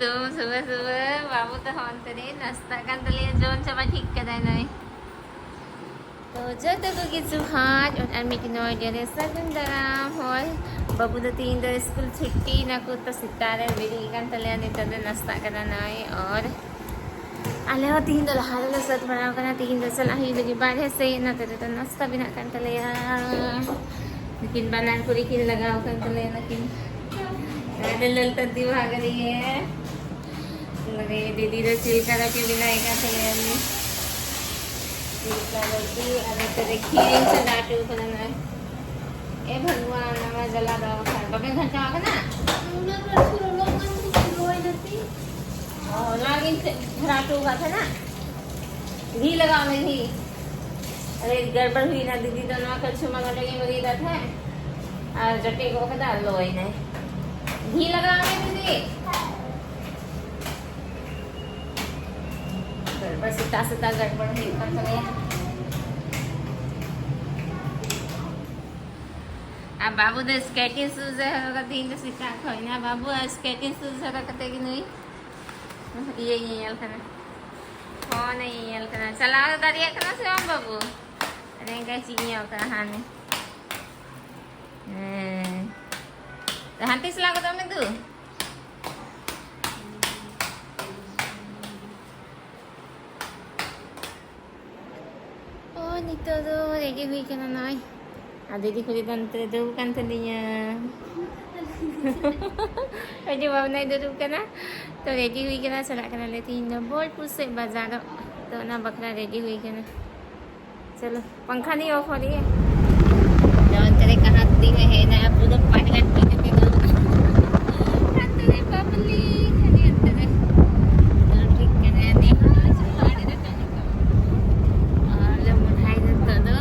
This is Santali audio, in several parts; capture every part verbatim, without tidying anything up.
ᱛᱚ ᱥᱩᱵᱷᱟ ᱥᱩᱵᱷᱟ ᱵᱟᱹᱵᱩ ᱛᱟᱦᱚᱸ ᱚᱱᱛᱮ ᱨᱮ ᱱᱟᱥᱛᱟᱜ ᱠᱟᱱ ᱛᱟᱞᱮᱭᱟ, ᱡᱚᱢ ᱪᱟᱵᱟ ᱴᱷᱤᱠ ᱠᱟᱫᱟᱭ ᱱᱚᱭ᱾ ᱛᱚ ᱡᱚᱛᱚ ᱠᱚᱜᱮ ᱡᱚᱦᱟᱨ, ᱟᱨ ᱢᱤᱫ ᱱᱚᱣᱟ ᱡᱮᱨᱮ ᱥᱟᱹᱜᱩᱱ ᱫᱟᱨᱟᱢ᱾ ᱦᱳᱭ, ᱵᱟᱹᱵᱩ ᱫᱚ ᱛᱤᱦᱤᱧ ᱫᱚ ᱥᱠᱩᱞ ᱪᱷᱩᱴᱤ ᱱᱟᱠᱚ, ᱛᱚ ᱥᱮᱛᱟᱜ ᱨᱮ ᱵᱮᱨᱮᱫ ᱠᱟᱱ ᱛᱟᱞᱮᱭᱟ, ᱱᱤᱛᱚᱜ ᱫᱚ ᱱᱟᱥᱛᱟᱜ ᱠᱟᱱᱟ ᱱᱚᱭ᱾ ᱟᱨ ᱟᱞᱮ ᱦᱚᱸ ᱛᱤᱦᱤᱧ ᱫᱚ ᱞᱟᱦᱟ ᱨᱮᱞᱮ ᱥᱟᱹᱛ ᱵᱟᱲᱟᱣ ᱠᱟᱱᱟ, ᱛᱤᱦᱤᱧ ᱫᱚ ᱪᱟᱞᱟᱜ ᱦᱩᱭᱩᱜ ᱞᱟᱹᱜᱤᱫ ᱵᱟᱨᱦᱮ ᱥᱮᱫ, ᱱᱚᱛᱮ ᱨᱮᱫᱚ ᱱᱟᱥᱛᱟ ᱵᱮᱱᱟᱜ ᱠᱟᱱ ᱛᱟᱞᱮᱭᱟ᱾ ᱱᱩᱠᱤᱱ ᱵᱟᱱᱟᱨ ᱠᱩᱲᱤ ᱠᱤᱱ ᱞᱟᱜᱟᱣ ᱠᱟᱱ ᱛᱟᱞᱮᱭᱟ, ᱱᱩᱠᱤᱱ ᱟᱹᱰᱤ ᱞᱟᱹᱞ ᱛᱟᱹᱱᱛᱤ ᱵᱷᱟᱜ ᱨᱮ ᱤᱭᱟᱹ᱾ ᱱᱚᱰᱮ ᱫᱤᱫᱤ ᱫᱚ ᱪᱮᱫ ᱞᱮᱠᱟ ᱨᱩᱴᱤ ᱵᱮᱱᱟᱣᱮᱫ ᱠᱟᱱ ᱛᱟᱞᱮᱭᱟ ᱩᱱᱤ᱾ ᱪᱮᱫ ᱞᱮᱠᱟ ᱨᱩᱴᱤ ᱟᱨ ᱱᱚᱛᱮ ᱨᱮ ᱠᱷᱤᱨᱤᱧ ᱪᱚᱸᱫᱟ ᱦᱚᱴᱚ ᱠᱟᱫᱟ ᱱᱚᱜᱼᱚᱭ᱾ ᱮ ᱵᱷᱟᱜᱽᱣᱟᱱ, ᱱᱚᱣᱟ ᱡᱟᱞᱟ ᱫᱚ ᱵᱟᱠᱷᱟᱱ ᱵᱟᱵᱮᱱ ᱜᱷᱟᱱᱴᱟᱣ ᱠᱟᱱᱟ? ᱚᱱᱟ ᱫᱚ ᱟᱹᱰᱤ ᱞᱚᱜᱚᱱ ᱠᱚ ᱨᱚᱦᱚᱭ ᱫᱟᱥᱮ᱾ ᱚ, ᱚᱱᱟ ᱜᱤᱧ ᱫᱷᱚᱨᱟᱣ ᱦᱚᱴᱚ ᱠᱟᱫ ᱛᱟᱦᱮᱱᱟ᱾ ᱜᱷᱤ ᱞᱟᱜᱟᱣ ᱢᱮ, ᱜᱷᱤ᱾ ᱟᱨᱮ, ᱜᱟᱲᱵᱟᱲ ᱦᱩᱭᱱᱟ, ᱫᱤᱫᱤ ᱫᱚ ᱱᱚᱣᱟ ᱠᱟᱹᱪᱷᱩ ᱢᱟ ᱱᱚᱰᱮ ᱜᱤᱧ ᱵᱟᱹᱜᱤ ᱠᱟᱫ ᱛᱟᱦᱮᱸᱫ᱾ ᱟᱨ ᱡᱚᱴᱮᱫ ᱜᱚᱫ ᱠᱟᱫᱟ ᱟᱨ ᱞᱚᱭᱮᱱᱟᱭ᱾ ᱜᱷᱤ ᱞᱟᱜᱟᱣ ᱢᱮ, ᱫᱤᱫᱤ᱾ ᱜᱟᱲᱵᱟᱲ, ᱥᱮᱛᱟᱜ ᱥᱮᱛᱟᱜ ᱜᱟᱲᱵᱟᱲ ᱦᱩᱭᱩᱜ ᱠᱟᱱ ᱛᱟᱞᱮᱭᱟ᱾ ᱟᱨ ᱵᱟᱹᱵᱩ ᱫᱚ skating shoes ᱮ ᱦᱚᱨᱚᱜᱟ, ᱛᱮᱦᱮᱧ ᱫᱚ ᱥᱮᱛᱟᱜ ᱠᱷᱚᱱ ᱱᱟ ᱵᱟᱹᱵᱩ ᱟᱨ skating shoes ᱦᱚᱨᱚᱜ ᱠᱟᱛᱮ ᱜᱮ ᱱᱩᱭ ᱤᱭᱟᱹ ᱧᱮᱧᱮᱞ ᱠᱟᱱᱟ, ᱯᱷᱳᱱ ᱮ ᱧᱮᱧᱮᱞ ᱠᱟᱱᱟ᱾ ᱪᱟᱞᱟᱣ ᱫᱟᱲᱮᱭᱟᱜ ᱠᱟᱱᱟ ᱥᱮ ᱵᱟᱝ ᱵᱟᱹᱵᱩ? ᱟᱨᱮ ᱮᱸᱜᱟᱭ ᱪᱮᱫ ᱧᱚᱜ ᱠᱟᱱᱟ ᱦᱟᱱᱮ᱾ ᱦᱮᱸ᱾ ᱦᱟᱱᱛᱮ ᱪᱟᱞᱟᱣ ᱜᱚᱫᱚᱜ ᱢᱮ ᱫᱩ᱾ ᱳ, ᱱᱤᱛᱚᱜ ᱫᱚ ᱨᱮᱰᱤ ᱦᱩᱭ ᱠᱟᱱᱟ ᱱᱚᱜᱼᱚᱭ᱾ ᱟᱨ ᱫᱤᱫᱤ ᱠᱩᱲᱤ ᱫᱚ ᱱᱚᱛᱮ ᱨᱮ ᱫᱩᱲᱩᱵ ᱠᱟᱱ ᱛᱟᱹᱞᱤᱧᱟ᱾ ᱟᱹᱰᱤ ᱵᱷᱟᱵᱽᱱᱟᱭ ᱫᱩᱲᱩᱵ ᱠᱟᱱᱟ᱾ ᱛᱚ, ᱨᱮᱰᱤ ᱦᱩᱭ ᱠᱟᱱᱟ, ᱪᱟᱞᱟᱜ ᱠᱟᱱᱟᱞᱮ ᱛᱤᱦᱤᱧ ᱫᱚ ᱵᱳᱞᱯᱩᱨ ᱥᱮᱫ ᱵᱟᱡᱟᱨᱚᱜ᱾ ᱛᱚ, ᱚᱱᱟ ᱵᱟᱠᱷᱨᱟ ᱨᱮᱰᱤ ᱦᱩᱭ ᱠᱟᱱᱟ᱾ ᱪᱚᱞᱚ, ᱯᱟᱝᱠᱷᱟ ᱱᱤᱭᱮ ᱚᱯᱷ ᱦᱚ ᱨᱮ᱾ ᱡᱮᱢᱚᱱ ᱛᱮᱨᱮ ᱠᱟᱦᱟᱸ ᱫᱤᱱ ᱦᱮᱡ ᱮᱱᱟ, ᱟᱵᱚ ᱫᱚ ᱯᱟᱴᱜᱟᱱ ᱯᱤᱴᱷᱟᱹ ᱛᱮᱫᱚ᱾ ᱦᱟᱱᱛᱮ ᱨᱮ ᱯᱟᱵᱽᱞᱤᱠ, ᱦᱟᱹᱱᱤ ᱦᱟᱱᱛᱮ ᱨᱮ᱾ ᱴᱷᱤᱠ ᱠᱟᱱᱟ, ᱱᱤᱭᱟᱹ ᱦᱚᱸ ᱟᱹᱰᱤ ᱨᱟᱠᱟᱵ ᱱᱤᱛᱚᱜ᱾ ᱟᱨ ᱞᱮ ᱢᱚᱦᱰᱟᱭ ᱱᱤᱛᱚᱜ ᱫᱚ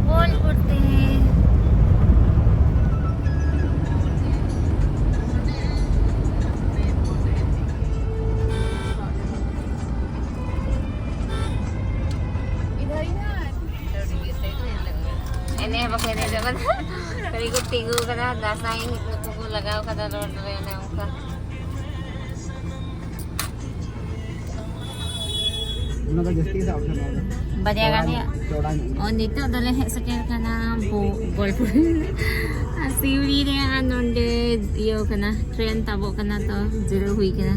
ᱵᱳᱞᱯᱩᱨ ᱛᱮ᱾ ᱮᱱᱮᱡ ᱦᱚᱸ ᱵᱟᱠᱚ ᱮᱱᱮᱡᱚᱜ ᱠᱟᱱᱟ᱾ ᱠᱷᱟᱹᱞᱤ ᱠᱚ ᱛᱤᱸᱜᱩ ᱠᱟᱱᱟ, ᱫᱟᱸᱥᱟᱭ ᱮᱱᱮᱡ ᱠᱚ ᱞᱟᱜᱟᱣ ᱠᱟᱫᱟ ᱨᱳᱰ ᱨᱮ, ᱚᱱᱮ ᱚᱱᱠᱟ᱾ ᱚᱱᱟ ᱫᱚ ᱡᱟᱹᱥᱛᱤ ᱜᱮ ᱥᱟᱵ ᱠᱟᱱᱟ᱾ ᱵᱟᱨᱭᱟ ᱜᱟᱱ ᱨᱮᱭᱟᱜ᱾ ᱪᱚᱲᱟ ᱧᱚᱜ ᱜᱮᱭᱟ᱾ ᱚ, ᱱᱤᱛᱚᱜ ᱫᱚᱞᱮ ᱦᱮᱡ ᱥᱮᱴᱮᱨ ᱠᱟᱱᱟ ᱵᱳ-, ᱵᱳᱞᱯᱩᱨ᱾ ᱟᱨ ᱥᱤᱣᱲᱤ ᱨᱮ ᱟᱨ ᱱᱚᱸᱰᱮ ᱤᱭᱟᱹ ᱠᱟᱱᱟ, ᱴᱨᱮᱱ ᱛᱟᱵᱚᱜ ᱠᱟᱱᱟ, ᱛᱚ ᱡᱤᱨᱟᱹᱣ ᱦᱩᱭ ᱠᱟᱱᱟ᱾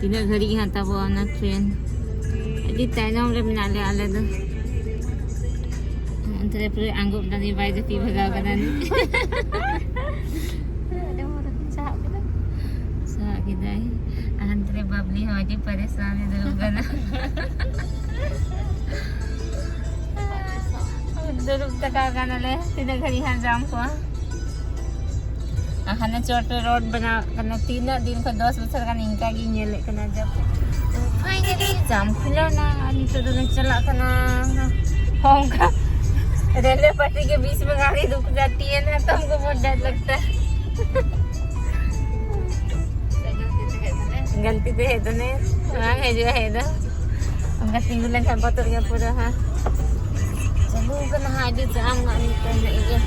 ᱛᱤᱱᱟᱹᱜ ᱜᱷᱟᱹᱲᱤᱡ ᱦᱟᱸᱜ ᱛᱟᱵᱚᱜᱼᱟ ᱚᱱᱟ ᱴᱨᱮᱱ? ᱟᱹᱰᱤ ᱛᱟᱭᱱᱚᱢ ᱨᱮ ᱢᱮᱱᱟᱜ ᱞᱮᱭᱟ ᱟᱞᱮ ᱫᱚ᱾ ᱚᱱᱛᱮ ᱨᱮ ᱯᱩᱨᱟᱹ ᱟᱸᱜᱚᱵ ᱫᱟᱱᱤ ᱵᱟᱭ ᱡᱟᱹᱯᱤᱫ ᱵᱷᱟᱜᱟᱣ ᱠᱟᱱᱟ᱾ ᱟᱹᱰᱤ ᱢᱚᱡᱽ ᱪᱟᱦᱟᱜ ᱠᱟᱱᱟ᱾ ᱥᱟᱦᱟᱜ ᱠᱮᱫᱟᱭ᱾ ᱟᱨ ᱦᱟᱱᱛᱮ ᱨᱮ ᱵᱟᱵᱞᱤ ᱦᱚᱸ ᱟᱹᱰᱤ ᱯᱟᱨᱮᱥᱟᱱ ᱮ ᱫᱩᱲᱩᱵ ᱠᱟᱱᱟ᱾ ᱫᱩᱲᱩᱵ ᱛᱟᱠᱟᱣ ᱠᱟᱱᱟᱞᱮ, ᱛᱤᱱᱟᱹᱜ ᱜᱷᱟᱹᱲᱤᱡ ᱦᱟᱸᱜ ᱡᱟᱢ ᱠᱚᱜᱼᱟ᱾ ᱟᱨ ᱦᱟᱱᱮ ᱪᱚᱴ ᱨᱮ ᱨᱳᱰ ᱵᱮᱱᱟᱣ ᱠᱟᱱᱟ, ᱛᱤᱱᱟᱹᱜ ᱫᱤᱱ ᱠᱷᱚᱱ, ᱫᱚᱥ ᱵᱚᱪᱷᱚᱨ ᱜᱟᱱ ᱤᱱᱠᱟ ᱜᱤᱧ ᱧᱮᱞᱮᱫ ᱠᱟᱱᱟ᱾ ᱡᱟᱢ, finally ᱡᱟᱢ ᱠᱷᱩᱞᱟᱹᱣ ᱱᱟ᱾ ᱟᱨ ᱱᱤᱛᱚᱜ ᱫᱚᱞᱮ ᱪᱟᱞᱟᱜ ᱠᱟᱱᱟ᱾ ᱦᱚᱸ, ᱚᱱᱠᱟ ᱨᱮᱞᱣᱮ ᱯᱟᱴᱨᱤ ᱜᱮ ᱵᱤᱪ ᱢᱮ ᱜᱟᱹᱰᱤ ᱨᱩᱠ ᱡᱟᱛᱤ ᱦᱮ ᱱᱟ, ᱛᱚ ᱦᱟᱢᱠᱚ ᱵᱚᱦᱩᱛ ᱰᱟᱨ ᱞᱟᱜᱛᱟ ᱦᱮ᱾ ᱜᱟᱞᱛᱤ ᱛᱮ ᱦᱮᱡ ᱫᱚ ᱱᱮ, ᱵᱟᱝ ᱦᱤᱡᱩᱜᱼᱟ ᱦᱮᱡ ᱫᱚ᱾ ᱚᱱᱠᱟ ᱛᱤᱸᱜᱩ ᱞᱮᱱᱠᱷᱟᱱ ᱵᱚᱛᱚᱨ ᱜᱮ ᱯᱩᱨᱟᱹ ᱦᱟᱸᱜ᱾ ᱪᱟᱹᱞᱩ ᱠᱟᱱᱟ ᱦᱟᱸᱜ, ᱟᱹᱰᱤ ᱡᱟᱢ ᱦᱟᱸᱜ ᱱᱤᱛᱚᱝ ᱦᱟᱸᱜ ᱤᱭᱟᱹ᱾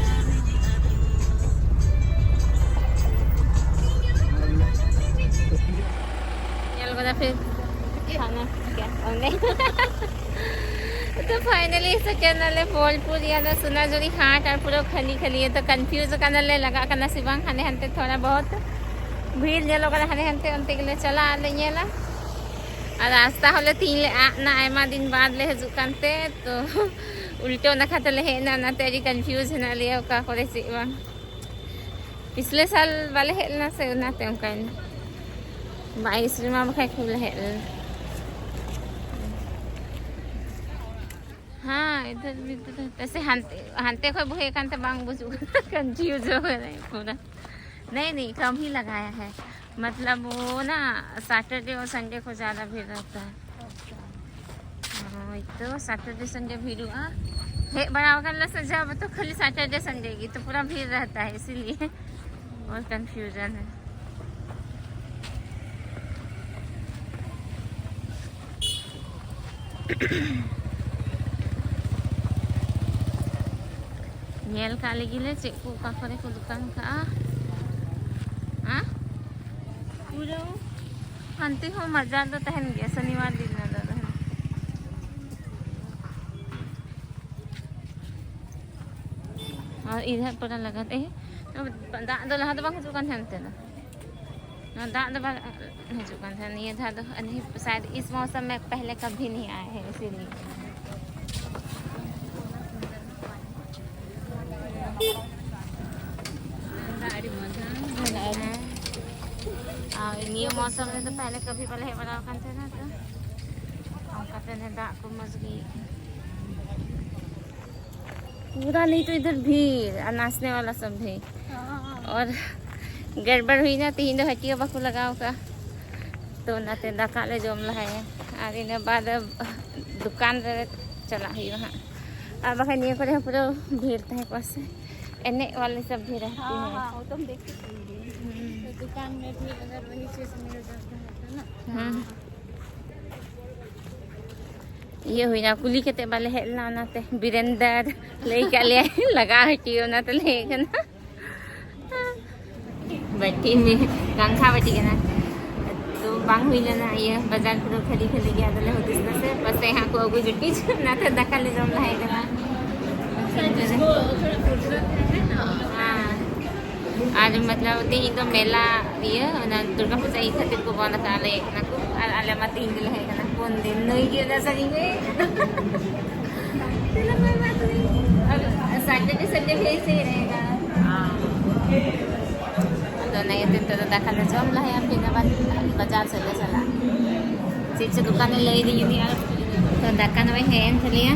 ᱧᱮᱞ ᱜᱚᱫᱟ ᱯᱷᱤᱨ ᱠᱷᱟᱱᱟ ᱠᱮ ᱥᱟᱢᱱᱮ᱾ ᱛᱚ finally ᱥᱮᱴᱮᱨ ᱱᱟᱞᱮ ᱵᱳᱞᱯᱩᱨ ᱨᱮᱭᱟᱜ ᱫᱚ ᱥᱳᱱᱟᱡᱷᱩᱨᱤ ᱦᱟᱴ, ᱟᱨ ᱯᱩᱨᱟᱹ ᱠᱷᱟᱹᱞᱤ ᱠᱷᱟᱹᱞᱤ᱾ ᱛᱚ confuse ᱠᱟᱱᱟᱞᱮ, ᱞᱟᱜᱟᱜ ᱠᱟᱱᱟ ᱥᱮ ᱵᱟᱝ᱾ ᱦᱟᱱᱮ ᱦᱟᱱᱛᱮ ᱛᱷᱚᱲᱟ ᱵᱚᱦᱩᱛ ᱵᱷᱤᱲ ᱧᱮᱞᱚᱜ ᱠᱟᱱᱟ, ᱦᱟᱱᱮ ᱦᱟᱱᱛᱮ ᱚᱱᱛᱮ ᱜᱮᱞᱮ ᱪᱟᱞᱟᱜ ᱟᱨ ᱞᱮ ᱧᱮᱞᱟ᱾ ᱟᱨ ᱨᱟᱥᱛᱟ ᱦᱚᱸᱞᱮ ᱛᱤᱧ ᱞᱮ ᱟᱫ ᱱᱟ, ᱟᱭᱢᱟ ᱫᱤᱱ ᱵᱟᱫ ᱞᱮ ᱦᱤᱡᱩᱜ ᱠᱟᱱᱛᱮ, ᱛᱚ ᱩᱞᱴᱟᱹ ᱱᱟᱠᱷᱟ ᱛᱮᱞᱮ ᱦᱮᱡ ᱮᱱᱟ, ᱚᱱᱟᱛᱮ ᱟᱹᱰᱤ confuse ᱦᱮᱱᱟᱜ ᱞᱮᱭᱟ ᱚᱠᱟ ᱠᱚᱨᱮ ᱪᱮᱫ ᱵᱟᱝ᱾ ᱯᱤᱪᱷᱞᱮ ᱥᱟᱞ ᱵᱟᱞᱮ ᱦᱮᱡ ᱞᱮᱱᱟ ᱥᱮ, ᱚᱱᱟᱛᱮ ᱚᱱᱠᱟᱭᱮᱱᱟ᱾ ᱵᱟᱭᱤᱥ ᱨᱮᱢᱟ ᱵᱟᱠᱷᱟᱡ ᱠᱷᱩᱵ ᱞᱮ ᱦᱮᱡ ᱞᱮᱱᱟ᱾ ᱦᱮᱸ, ᱤᱫᱷᱟᱨ ᱵᱷᱤ ᱛᱚ ᱨᱮᱦᱛᱟ ᱦᱟᱭ᱾ ᱦᱟᱱᱛᱮ, ᱦᱟᱱᱛᱮ ᱠᱷᱚᱡ ᱵᱚᱦᱮᱡ ᱠᱟᱱᱛᱮ ᱵᱟᱝ ᱵᱩᱡᱩᱜ ᱠᱟᱱᱟ, confuse ᱦᱚ ᱠᱟᱱᱟᱧ ᱯᱩᱨᱟᱹ᱾ नहीं, नहीं, कम ही लगाया है। मतलब वो ना, सैटरडे और संडे को ज़्यादा भीड़ रहता है। हाँ, वही तो, सैटरडे संडे भीड़ हुआ। हे, बड़ा होगा लस जब तो खाली सैटरडे संडे की तो पूरा भीड़ रहता है, इसीलिए। और कंफ्यूजन है। ᱧᱮᱞ ᱠᱟᱜ ᱞᱮᱜᱮ ᱞᱮ ᱪᱮᱫ ᱠᱚ ᱚᱠᱟ ᱠᱚᱨᱮ ᱠᱚ ᱫᱚᱠᱟᱱ ᱠᱟᱜᱼᱟ᱾ ᱦᱮᱸ? ᱯᱩᱨᱟᱹ ᱦᱟᱱᱛᱮ ᱦᱚᱸ ᱢᱟᱡᱟ ᱫᱚ ᱛᱟᱦᱮᱱ ᱜᱮᱭᱟ, ᱥᱚᱱᱤᱵᱟᱨ ᱫᱤᱱ ᱦᱤᱞᱳᱜ ᱫᱚ ᱛᱟᱦᱮᱱᱟ᱾ ᱟᱨ ᱤᱧ ᱦᱟᱸᱜ ᱯᱚᱨᱮ ᱞᱟᱜᱟᱛ ᱮ, ᱫᱟᱜ ᱫᱚ ᱞᱟᱦᱟ ᱫᱚ ᱵᱟᱝ ᱦᱤᱡᱩᱜ ᱠᱟᱱ ᱛᱟᱦᱮᱸ ᱱᱚᱛᱮ ᱫᱚ᱾ ᱱᱚᱣᱟ ᱫᱟᱜ ᱫᱚ ᱵᱟᱝ ᱦᱤᱡᱩᱜ ᱠᱟᱱ ᱛᱟᱦᱮᱸ ᱱᱤᱭᱟᱹ ᱫᱷᱟᱣ ᱫᱚ᱾ ᱟᱨ ᱱᱤᱭᱟᱹ ᱥᱟᱭᱟᱫ ᱤᱥ ᱢᱚᱣᱥᱚᱢ ᱢᱮ ᱯᱮᱦᱞᱮ ᱠᱟᱵᱷᱤ ᱱᱤᱭᱟᱹ ᱟᱭᱟ ᱦᱮ, ᱤᱥᱤᱞᱤᱭᱮ᱾ ᱫᱟᱜ ᱟᱹᱰᱤ ᱢᱚᱡᱽ, ᱦᱮᱸ? ᱦᱮᱸ᱾ ᱟᱨ ᱱᱤᱭᱟᱹ ᱢᱚᱣᱥᱚᱢ ᱨᱮᱫᱚ ᱯᱮᱦᱞᱮ ᱠᱟᱵᱷᱤ ᱵᱟᱞᱮ ᱦᱮᱡ ᱵᱟᱲᱟ ᱟᱠᱟᱱ ᱛᱟᱦᱮᱱᱟ ᱛᱚ᱾ ᱚᱱᱠᱟᱛᱮ ᱱᱮ ᱫᱟᱜ ᱠᱚ ᱢᱚᱡᱽ ᱜᱮ ᱟᱹᱭᱠᱟᱹᱜ ᱠᱟᱱᱟ᱾ ᱯᱩᱨᱟ ᱱᱤᱛ ᱤᱫᱷᱟᱨ ᱵᱷᱤᱲ ᱟᱨ ᱱᱟᱪᱱᱮ ᱣᱟᱞᱟ ᱥᱚᱵ ᱵᱷᱤᱲ᱾ ᱦᱚᱸ᱾ ᱟᱨ ᱜᱟᱲᱵᱟᱲ ᱦᱩᱭᱱᱟ, ᱛᱤᱦᱤᱧ ᱫᱚ ᱦᱟᱹᱴᱤᱭᱟᱹ ᱵᱟᱠᱚ ᱞᱟᱜᱟᱣ ᱠᱟᱜᱼᱟ, ᱛᱚ ᱚᱱᱟᱛᱮ ᱫᱟᱠᱟ ᱞᱮ ᱡᱚᱢ ᱞᱟᱦᱟᱭᱟ᱾ ᱟᱨ ᱤᱱᱟᱹ ᱵᱟᱫ ᱫᱚᱠᱟᱱ ᱨᱮ ᱪᱟᱞᱟᱜ ᱦᱩᱭᱩᱜᱼᱟ ᱦᱟᱸᱜ, ᱟᱨ ᱵᱟᱠᱷᱟᱱ ᱱᱤᱭᱟᱹ ᱠᱚᱨᱮ ᱦᱚᱸ ᱯᱩᱨᱟᱹ ᱵᱷᱤᱲ ᱛᱟᱦᱮᱸ ᱠᱚᱜᱼᱟ ᱥᱮ, ᱮᱱᱮᱡ ᱣᱟᱞᱮ ᱥᱚᱵ ᱵᱷᱤᱲ ᱨᱮᱦᱛᱤ ᱦᱮᱸ, ᱦᱮᱸ᱾ ᱦᱮᱸ, ᱛᱩᱢ ᱫᱮᱠᱷ ᱥᱠᱛᱤ ᱦᱳ᱾ ᱦᱩᱸ᱾ ᱛᱚ ᱫᱩᱠᱟᱱ ᱢᱮ ᱵᱷᱤᱲ ᱟᱜᱟᱨ ᱣᱟᱦᱤ ᱪᱤᱡᱽ ᱢᱤᱞ ᱡᱟᱛᱟ ᱦᱮ ᱛᱚ ᱱᱟ᱾ ᱦᱩᱸ᱾ ᱤᱭᱟᱹ ᱦᱩᱭᱱᱟ, ᱠᱩᱞᱤ ᱠᱟᱛᱮ ᱵᱟᱞᱮ ᱦᱮᱡ ᱞᱮᱱᱟ, ᱚᱱᱟᱛᱮ ᱵᱤᱨᱮᱱᱫᱟᱨ ᱞᱟᱹᱭ ᱠᱟᱜ ᱞᱮᱭᱟᱭ, ᱞᱟᱜᱟᱣ ᱦᱚᱪᱚᱭ, ᱚᱱᱟᱛᱮ ᱞᱮ ᱦᱮᱡ ᱠᱟᱱᱟ᱾ ᱵᱟᱹᱴᱤ ᱢᱮ, ᱠᱟᱝᱠᱷᱟ ᱵᱟᱹᱴᱤ ᱠᱟᱱᱟ᱾ ᱛᱚ ᱵᱟᱝ ᱦᱩᱭ ᱞᱮᱱᱟ ᱤᱭᱟᱹ, ᱵᱟᱡᱟᱨ ᱯᱩᱨᱟᱹ ᱠᱷᱟᱹᱞᱤ ᱠᱷᱟᱹᱞᱤ ᱜᱮ᱾ ᱟᱫᱚᱞᱮ ᱦᱩᱫᱤᱥ ᱫᱟ ᱥᱮ ᱯᱟᱥᱮ ᱦᱟᱸᱜ ᱠᱚ ᱟᱹᱜᱩ ᱡᱩᱴᱤᱡ, ᱚᱱᱟᱛᱮ ᱫᱟᱠᱟ ᱞᱮ ᱡᱚᱢ ᱞᱟᱦᱟᱭ ᱠᱟᱱᱟ᱾ ᱦᱮᱸ᱾ ᱟᱨ ᱢᱚᱛᱞᱚᱵ ᱛᱮᱦᱮᱧ ᱫᱚ ᱢᱮᱞᱟ ᱤᱭᱟᱹ, ᱚᱱᱟ ᱫᱩᱨᱜᱟ ᱯᱩᱡᱟ ᱤᱭᱟᱹ ᱠᱷᱟᱹᱛᱤᱨ ᱠᱚ ᱵᱚᱱᱫ ᱟᱠᱟᱫ ᱞᱮ ᱠᱟᱱᱟ ᱠᱚ᱾ ᱟᱨ ᱟᱞᱮ ᱢᱟ ᱛᱮᱦᱮᱧ ᱜᱮᱞᱮ ᱦᱮᱡ ᱠᱟᱱᱟ, ᱯᱩᱱ ᱫᱤᱱ ᱱᱟᱹᱭ ᱜᱮ ᱚᱱᱟ ᱥᱟᱺᱜᱤᱧ ᱨᱮ᱾ ᱟᱨ ᱥᱟᱱᱰᱮ ᱠᱮ ᱥᱟᱱᱰᱮ ᱵᱷᱮᱡ ᱥᱮ ᱨᱮᱜᱟ᱾ ᱟᱫᱚ ᱚᱱᱟ ᱤᱭᱟᱹᱛᱮ ᱱᱤᱛᱚᱜ ᱫᱚ ᱫᱟᱠᱟ ᱞᱮ ᱡᱚᱢ ᱞᱟᱦᱟᱭᱟ, ᱯᱷᱤᱨ ᱟᱵᱟᱨ ᱵᱟᱡᱟᱨ ᱥᱮᱫ ᱞᱮ ᱪᱟᱞᱟᱜᱼᱟ᱾ ᱪᱮᱫ ᱪᱚ ᱫᱚᱠᱟᱱᱮ ᱞᱟᱹᱭ ᱟᱹᱫᱤᱧ ᱩᱱᱤ, ᱟᱨ ᱛᱚ ᱫᱟᱠᱟ ᱱᱚᱜᱼᱚᱭ ᱦᱮᱡ ᱮᱱ ᱛᱟᱞᱮᱭᱟ᱾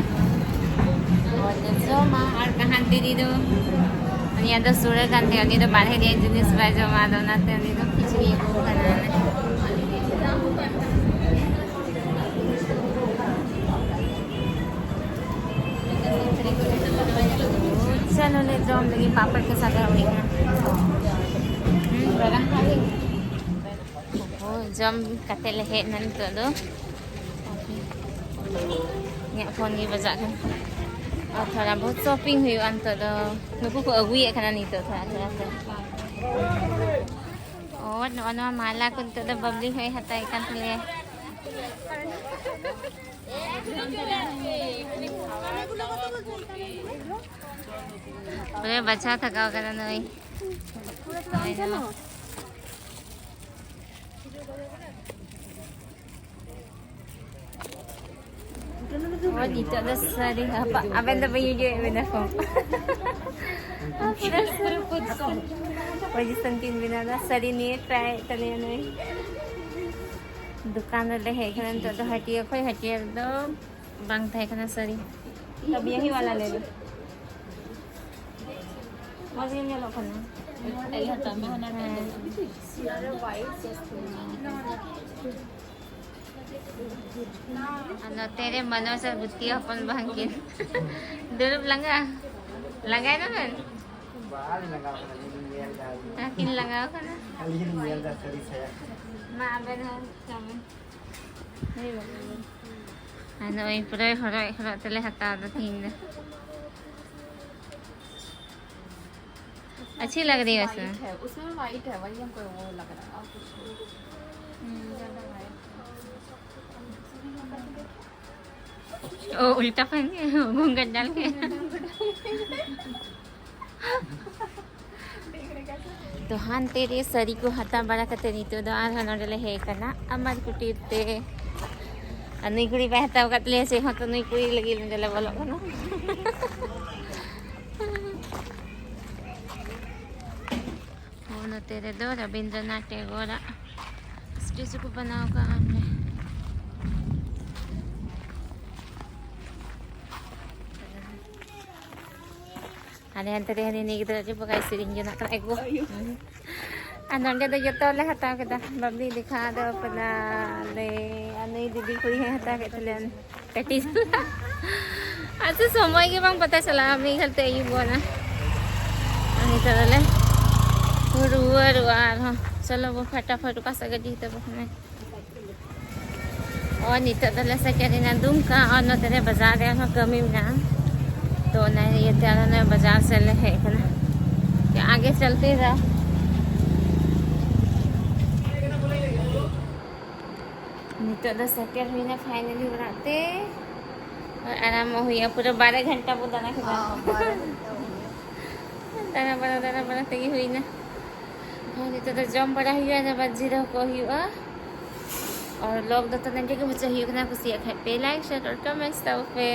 ᱟᱨ ᱞᱮ ᱡᱚᱢᱟ᱾ ᱟᱨ ᱠᱟᱦᱟᱱ ᱫᱤᱫᱤ ᱫᱚ, ᱩᱱᱤᱭᱟᱜ ᱫᱚ ᱥᱩᱲᱟᱹ ᱠᱟᱱ ᱛᱟᱭᱟ, ᱩᱱᱤ ᱫᱚ ᱵᱟᱨᱦᱮ ᱨᱮᱭᱟᱜ ᱡᱤᱱᱤᱥ ᱵᱟᱭ ᱡᱚᱢᱟ, ᱟᱫᱚ ᱚᱱᱟᱛᱮ ᱩᱱᱤ ᱫᱚ ᱠᱷᱤᱪᱲᱤ ᱟᱹᱜᱩ ᱠᱟᱱᱟ᱾ ᱪᱚᱞᱚ ᱞᱮ ᱡᱚᱢ ᱞᱟᱹᱜᱤᱫ, ᱯᱟᱯᱚᱲ ᱠᱮ ᱥᱟᱛᱷ ᱦᱩᱭ ᱠᱟᱱᱟ᱾ ᱦᱩᱸ, ᱜᱚᱨᱚᱢ ᱠᱷᱟᱹᱞᱤ᱾ ᱳ, ᱡᱚᱢ ᱠᱟᱛᱮ ᱞᱮ ᱦᱮᱡ ᱮᱱᱟ ᱱᱤᱛᱚᱜ ᱫᱚ᱾ ᱤᱧᱟᱹᱜ ᱯᱷᱳᱱ ᱜᱮ ᱵᱟᱡᱟᱜ ᱠᱟᱱᱟ᱾ ᱟᱨ ᱛᱷᱚᱲᱟ ᱵᱚᱦᱩᱛ ᱥᱚᱯᱤᱝ ᱦᱩᱭᱩᱜᱼᱟ ᱱᱤᱛᱚᱜ ᱫᱚ᱾ ᱱᱩᱠᱩ ᱠᱚ ᱟᱹᱜᱩᱭᱮᱫ ᱠᱟᱱᱟ ᱱᱤᱛᱚᱜ ᱛᱷᱚᱲᱟ ᱛᱷᱚᱲᱟ ᱛᱮ᱾ ᱳ, ᱱᱚᱜᱼᱚ ᱱᱚᱣᱟ ᱢᱟᱞᱟ ᱠᱚ ᱱᱤᱛᱚᱜ ᱫᱚ ᱵᱟᱵᱞᱤ ᱦᱚᱸᱭ ᱦᱟᱛᱟᱣᱮᱫ ᱠᱟᱱ ᱛᱟᱞᱮᱭᱟ᱾ ᱯᱩᱨᱟᱹ ᱵᱟᱪᱷᱟᱣ ᱛᱷᱟᱠᱟᱣ ᱠᱟᱱᱟ ᱱᱩᱭ᱾ ᱱᱩᱭ ᱦᱚᱸ᱾ ᱦᱳᱭ, ᱱᱤᱛᱚᱜ ᱫᱚ ᱥᱟᱹᱨᱤ ᱦᱟᱯᱟ-, ᱟᱵᱮᱱ ᱫᱚ ᱵᱟᱹᱧ ᱵᱩᱡᱷᱟᱹᱣᱮᱫ ᱵᱮᱱᱟ ᱠᱚ᱾ ᱯᱩᱨᱟᱹ ᱯᱩᱨᱟᱹ ᱯᱚᱡᱤᱥᱚᱱ ᱠᱤᱱ ᱵᱮᱱᱟᱣ ᱮᱫᱟ᱾ ᱥᱟᱹᱨᱤ ᱱᱤᱭᱮ ᱴᱨᱟᱭ ᱮᱫ ᱛᱟᱞᱮᱭᱟ ᱱᱩᱭ᱾ ᱫᱚᱠᱟᱱ ᱨᱮᱞᱮ ᱦᱮᱡ ᱠᱟᱱᱟ ᱱᱤᱛᱚᱜ ᱫᱚ ᱦᱟᱹᱴᱤᱭᱟᱹ ᱠᱷᱚᱱ᱾ ᱦᱟᱹᱴᱤᱭᱟᱹ ᱨᱮᱫᱚ ᱵᱟᱝ ᱛᱟᱦᱮᱸ ᱠᱟᱱᱟ ᱥᱟᱹᱨᱤ᱾ ᱛᱚᱵ ᱭᱮᱦᱤ ᱣᱟᱞᱟ ᱞᱮ ᱞᱮ᱾ ᱢᱚᱡᱽ ᱜᱮ ᱧᱮᱞᱚᱜ ᱠᱟᱱᱟ᱾ ᱦᱮᱸ᱾ ᱟᱨ ᱱᱚᱛᱮ ᱨᱮ ᱢᱟᱱᱚᱥ ᱟᱨ ᱵᱩᱛᱤᱭᱟ ᱦᱚᱯᱚᱱ ᱵᱟ ᱦᱟᱱᱠᱤᱱ ᱫᱩᱲᱩᱵ ᱞᱟᱸᱜᱟ᱾ ᱞᱟᱸᱜᱟᱭ ᱱᱟᱵᱮᱱ? ᱵᱟᱞᱤᱧ ᱞᱟᱸᱜᱟᱣ ᱠᱟᱱᱟ, ᱟᱹᱞᱤᱧ ᱞᱤᱧ ᱧᱮᱞ ᱮᱫᱟ᱾ ᱟᱹᱠᱤᱱ ᱞᱟᱸᱜᱟᱣ ᱠᱟᱱᱟ᱾ ᱟᱹᱞᱤᱧ ᱞᱤᱧ ᱧᱮᱞ ᱮᱫᱟ ᱥᱟᱹᱨᱤ ᱥᱟᱭᱟ᱾ ᱢᱟ ᱟᱵᱮᱱ ᱦᱚᱸ ᱠᱟᱹᱢᱤ᱾ ᱦᱮᱸ ᱵᱟᱵᱟ᱾ ᱟᱨ ᱱᱚᱜᱼᱚᱭ ᱯᱩᱨᱟᱹ ᱦᱚᱨᱚᱜ ᱦᱚᱨᱚᱜ ᱛᱮᱞᱮ ᱦᱟᱛᱟᱣ ᱮᱫᱟ ᱛᱤᱦᱤᱧ ᱫᱚ᱾ अच्छी लग रही है उसमें। व्हाइट है, उसमें व्हाइट है, वही हमको वो लग रहा है और कुछ नहीं। हम्म, ज़्यादा व्हाइट। ओ, उल्टा पहन के, घूंघट डाल के। ᱛᱚ ᱦᱟᱱᱛᱮ ᱨᱮ ᱥᱟᱹᱨᱤ ᱠᱚ ᱦᱟᱛᱟᱣ ᱵᱟᱲᱟ ᱠᱟᱛᱮ ᱱᱤᱛᱚᱜ ᱫᱚ ᱟᱨᱦᱚᱸ ᱱᱚᱰᱮ ᱞᱮ ᱦᱮᱡ ᱟᱠᱟᱱᱟ ᱟᱢᱟᱨ ᱠᱩᱴᱤᱨ ᱛᱮ᱾ ᱟᱨ ᱱᱩᱭ ᱠᱩᱲᱤ ᱵᱟᱭ ᱦᱟᱛᱟᱣ ᱟᱠᱟᱫ ᱛᱟᱞᱮᱭᱟ ᱪᱮᱫ ᱦᱚᱸ, ᱛᱚ ᱱᱩᱭ ᱠᱩᱲᱤ ᱞᱟᱹᱜᱤᱫ ᱱᱚᱰᱮ ᱞᱮ ᱵᱚᱞᱚᱜ ᱠᱟᱱᱟ᱾ ᱦᱚᱸ, ᱱᱚᱛᱮ ᱨᱮᱫᱚ ᱨᱚᱵᱤᱱᱫᱨᱚᱱᱟᱛᱷ ᱴᱮᱜᱳᱨᱟᱜ ᱥᱴᱮᱪᱩ ᱠᱚ ᱵᱮᱱᱟᱣ ᱠᱟᱜᱼᱟ ᱚᱸᱰᱮ᱾ ᱟᱞᱮ ᱦᱟᱱᱛᱮ ᱨᱮ ᱦᱟᱹᱱᱤ ᱱᱤᱭᱟᱹ ᱜᱤᱫᱽᱨᱟᱹ ᱟᱹᱰᱤ ᱵᱟᱜᱟᱭ ᱥᱮᱨᱮᱧ ᱡᱚᱱᱟᱜ ᱠᱟᱱᱟ ᱮᱜᱳ᱾ ᱟᱨ ᱱᱚᱸᱰᱮ ᱫᱚ ᱡᱚᱛᱚ ᱞᱮ ᱦᱟᱛᱟᱣ ᱠᱮᱫᱟ᱾ ᱵᱟᱵᱞᱤ ᱫᱮᱠᱷᱟ ᱫᱚ ᱯᱟᱞᱟ ᱞᱮ, ᱟᱨ ᱱᱩᱭ ᱫᱤᱫᱤ ᱠᱩᱲᱤ ᱦᱚᱸᱭ ᱦᱟᱛᱟᱣ ᱠᱮᱫ ᱛᱟᱞᱮᱭᱟ ᱯᱮᱴᱤᱥ᱾ ᱟᱪᱪᱷᱟ, ᱥᱚᱢᱚᱭ ᱜᱮ ᱵᱟᱝ ᱯᱟᱛᱟ ᱪᱟᱞᱟᱜᱼᱟ, ᱢᱤᱫ ᱜᱷᱟᱹᱲᱤᱡ ᱛᱮ ᱟᱹᱭᱩᱵᱚᱜᱼᱟ ᱱᱟ᱾ ᱟᱨ ᱱᱤᱛᱚᱜ ᱫᱚᱞᱮ ᱨᱩᱣᱟᱹᱲᱚᱜᱼᱟ ᱟᱨᱦᱚᱸ᱾ ᱪᱚᱞᱚ ᱵᱚ ᱯᱷᱟᱴᱟᱯᱷᱟᱴ ᱚᱠᱟ ᱥᱮᱫ ᱜᱟᱹᱰᱤ ᱛᱟᱵᱚ ᱠᱟᱱᱟᱭ᱾ ᱚ, ᱱᱤᱛᱚᱜ ᱫᱚᱞᱮ ᱥᱮᱴᱮᱨᱮᱱᱟ ᱫᱩᱢᱠᱟ᱾ ᱟᱨ ᱱᱚᱛᱮ ᱨᱮ ᱵᱟᱡᱟᱨ ᱨᱮ ᱟᱨᱦᱚᱸ ᱠᱟᱹᱢᱤ ᱢᱮᱱᱟᱜᱼᱟ, ᱛᱚ ᱚᱱᱟ ᱤᱭᱟᱹᱛᱮ ᱟᱞᱮ ᱱᱚᱣᱟ ᱵᱟᱡᱟᱨ ᱥᱮᱫ ᱞᱮ ᱦᱮᱡ ᱟᱠᱟᱱᱟ᱾ ᱟᱜᱮ ᱪᱚᱞᱛᱮ ᱨᱮᱦᱚᱸ ᱱᱤᱛᱚᱜ ᱫᱚ ᱥᱮᱴᱮᱨ ᱦᱩᱭᱱᱟ finally ᱚᱲᱟᱜ ᱛᱮ᱾ ᱟᱨ ᱟᱨᱟᱢᱚᱜ ᱦᱩᱭᱩᱜᱼᱟ, ᱯᱩᱨᱟᱹ ᱵᱟᱨᱚ ᱜᱷᱚᱱᱴᱟ ᱵᱚ ᱫᱟᱬᱟ ᱠᱮᱫᱟ᱾ ᱦᱚᱸ, ᱵᱟᱨᱚ ᱜᱷᱚᱱᱴᱟ ᱦᱩᱭᱱᱟ᱾ ᱫᱟᱬᱟ ᱵᱟᱲᱟ, ᱫᱟᱬᱟ ᱵᱟᱲᱟ ᱛᱮᱜᱮ ᱦᱩᱭᱱᱟ᱾ ᱦᱚᱸ, ᱱᱤᱛᱚᱜ ᱫᱚ ᱡᱚᱢ ᱵᱟᱲᱟ ᱦᱩᱭᱩᱜᱼᱟ, ᱟᱨ ᱟᱵᱟᱨ ᱡᱤᱨᱟᱹᱣ ᱠᱚᱜ ᱦᱩᱭᱩᱜᱼᱟ᱾ ᱟᱨ vlog ᱫᱚ ᱛᱟᱦᱞᱮ ᱱᱚᱸᱰᱮ ᱜᱮ ᱢᱩᱪᱟᱹᱫ ᱦᱩᱭᱩᱜ ᱠᱟᱱᱟ᱾ ᱠᱩᱥᱤᱭᱟᱜ ᱠᱷᱟᱡ ᱯᱮ like, share ᱟᱨ comments ᱛᱟᱵᱚ ᱯᱮ᱾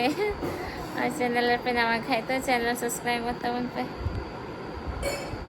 ᱟᱨ channel ᱨᱮᱯᱮ ᱱᱟᱣᱟ ᱠᱷᱟᱡ ᱫᱚ channel subscribe ᱛᱟᱵᱚᱱ ᱯᱮ᱾